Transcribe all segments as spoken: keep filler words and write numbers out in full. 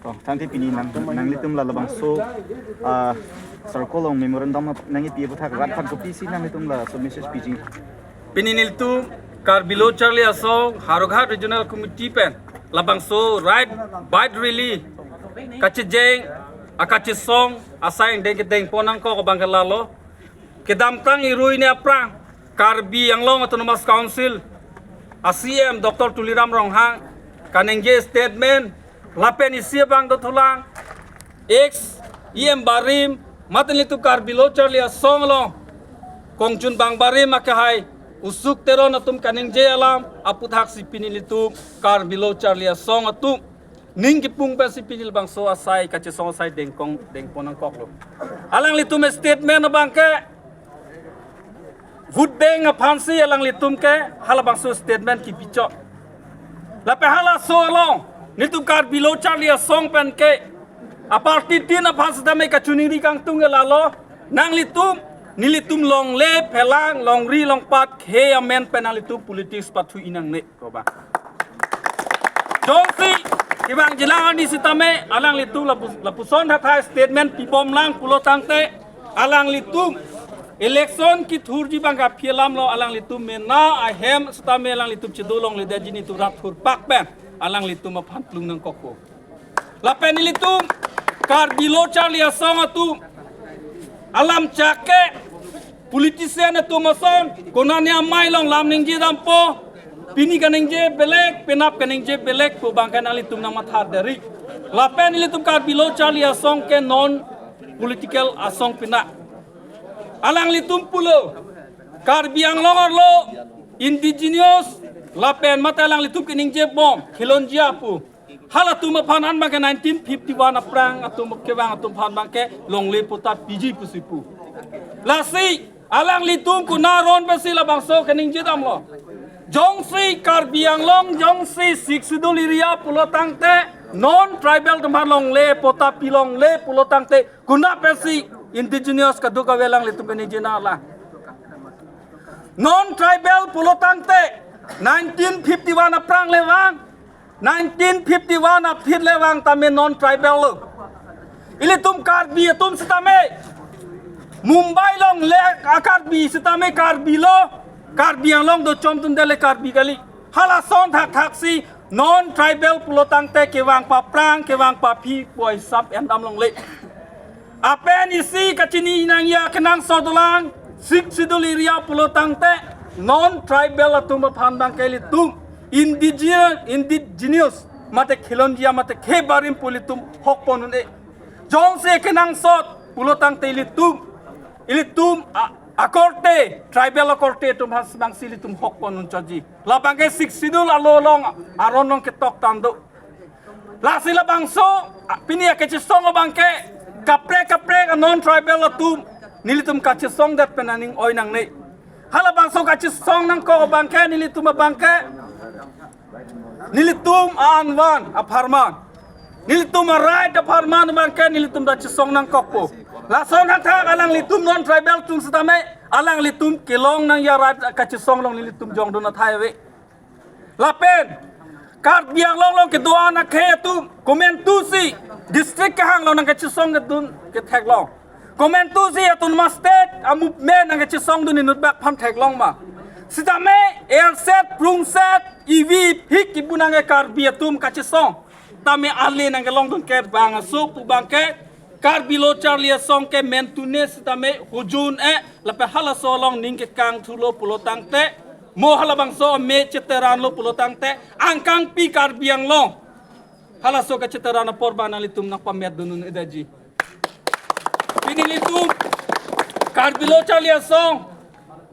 Oh, thank you pini nang nanglitum la labangso, ah, circle along memorandum nangkipi aphuthak rat phan kopisi nanglitum laso message piji. Pini nelitum Karbi Lo Charli Asong Howraghat Regional Committee pen labangso ride bike rally kachejeng akachesong asai angdeng kedeng pon nangkok abang ke lalo. Kedamtang irui ni aphrang Karbi Anglong Autonomous Council a C M Doctor Tuliram Ronghang kaningje statement lapen isi abang dothulang ex E M barim mate nelitum Karbi Lo Charli Asong along kongchunbang barim akehai Usuk Teron atum kaningje alam aphuthak si pini nelitum Karbi Lo Charli Asong atum ning kipung pensi pini labangso asai kachesong asai dengkong dengpon nangkoklo. Alanglitum statement abang ke vote bank aphansi alanglitum ke halabangso statement kipichot. Lapen halaso along nelitum Karbi Lo Charli Asong pen ke aparty tin aphan sitame kachiningri kangtung ke lalo, nanglitum nelitum longle phelang longri longpat khei amen pen nanglitum politics pathu-i nangne. Koba. Jongsi kevang jilang arni sitame alanglitum lapu- lapuson hathai statement pibomlang pulo tangte alanglitum election kithurji abang kaphi alamlo, alanglitum mena ahem sitame alanglitum chedolongledetji, nelitum rat thurpak pen alanglitum aphan plung nangkokpo. Lapen nelitum Karbi Lo Charli Asong atum alam chak ke politician atum ason konane amei along lam ningje dampo, pini kaningje belek, penap kaningje belek pu abang ke nanglitum nangmatha deri. Lapen nelitum Karbi Lo Charli Asong ke non political asong pina. Alanglitum pulo Karbi Anglong arlo indigenous lapen mate alanglitum kaningje bom khilonjia pu. Halatum aphan an abang ke nineteen fifty-one aphrang atum kevang atum aphan abang ke longle patta piji pusi pu. Lasi alanglitum kona ron pensi labangso kaningje damlo. Jongsi Karbi Anglong jongsi Sixth Schedule area pulo tangte non tribal atum aphan longle patta pilongle pulo tangte kona pensi indigenous kadokave alanglitum kaningje nanglang. Non tribal pulo tangte nineteen fifty-one aphrang le vang, nineteen fifty-one aphi le vang tame non tribal lo. Ilitum Karbi atum sitame Mumbai along le a Karbi sitame Karbi lo, Karbi Anglong do chom atum dele Karbi kali. Halason thakthak si non tribal pulo tangte kevang paphrang kevang paphi pu hisap endam longle. Lapen isi kachini nangji akenangsot dolang Sixth Schedule area pulo tangte non tribal atum aphan abang ke ilitum indigenous, indigenous mate khilonjia mate khei barim pu ilitum hok pon un-e. Jongsi kenangsot pulo tangte ilitum, ilitum a- akorte, tribal akorte atum aphan abangsi ilitum hok pon un chotji. Labang ke Sixth Schedule alo along aron along ketok tando. Lasi labangso a- pini akachesong abang ke kaprek kaprek a non tribal atum nelitum kachesongdet pen aning oi nangne. Halabangso kachesong nangkok abang ke nelitum abang ke nelitum anvan apharman, nelitum a right apharman abang ke nelitum ta chesong nangkokpo. Lason hathak alanglitum non tribal atum sitame alanglitum kelong nangji a right kachesong along nelitum jongdun athai ave. Lapen Karbi Anglong along kedo-an akhei atum komantusi district kehang along nangkachesong kedun ketheklong. Komantusi autonomous state a movement nangkachesongdun inut bak aphan theklong ma. Sitame erset prungset ivi phik kibu nangke Karbi atum kachesong. Tame ale nangkelongdun ke bang aso pu abang ke Karbi Lo Charli Asong ke mentune sitame hujun e lapen halaso along ning kekang thulo pulo tangte mo halabangso ame cheteran lo pulo tangte angkangpi Karbi Anglong halaso kacheteran apor abang nanglitum nangpametdun un-edetji. Pini nelitum Karbi Lo Charli Asong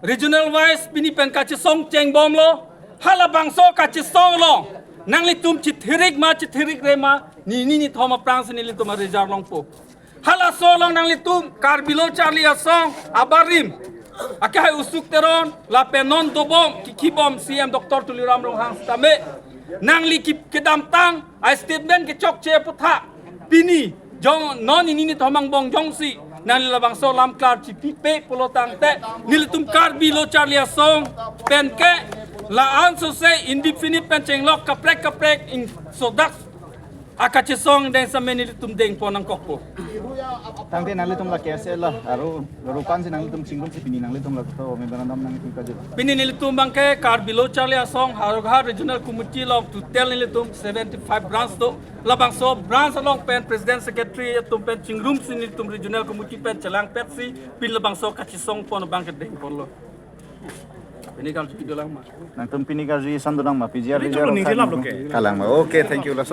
regional wise pini pen kachesong chengbomlo. Halabangso kachesong along nanglitum chithirik ma chithirikre ma, nini nithom aphrangsi nelitum a result longpo. Halaso along nanglitum Karbi Lo Charli Asong abarim akehai Usuk Teron lapen non dobom kikhibom C M Doctor Tuliram Ronghang sitame nangli ki- kedamtang a statement kechokche aphuthak pini jong non nini nithom angbong jongsi nangli labangso lam klar chipipe pulo tangte nelitum Karbi Lo Charli Asong pen ke La-an sose indefinite pen chenglok kaprek kaprek ingsodak akachesong deng same nelitum dengpon nangkokpo. Tangte nanglitum la K S A la aro aro pan si nanglitum chingrumsi pini nanglitum la to memorandum nangtum kajut. Pini nelitum abangke Karbi Lo Charli Asong Howraghat Regional Committee along total nelitum seventy-five branch do. Labangso branch along pen President Secretary atum pen chingrumsi nelitum Regional Committee pen chelangpetsi pini labangso kachesongpon abangke dengponlo. Pini karju dolang ma? Nangtum pini karju isan dolang ma? P G R, pini P G R kalo ning okan silap lo ke? Kalang ma? Okay, thank you. Laso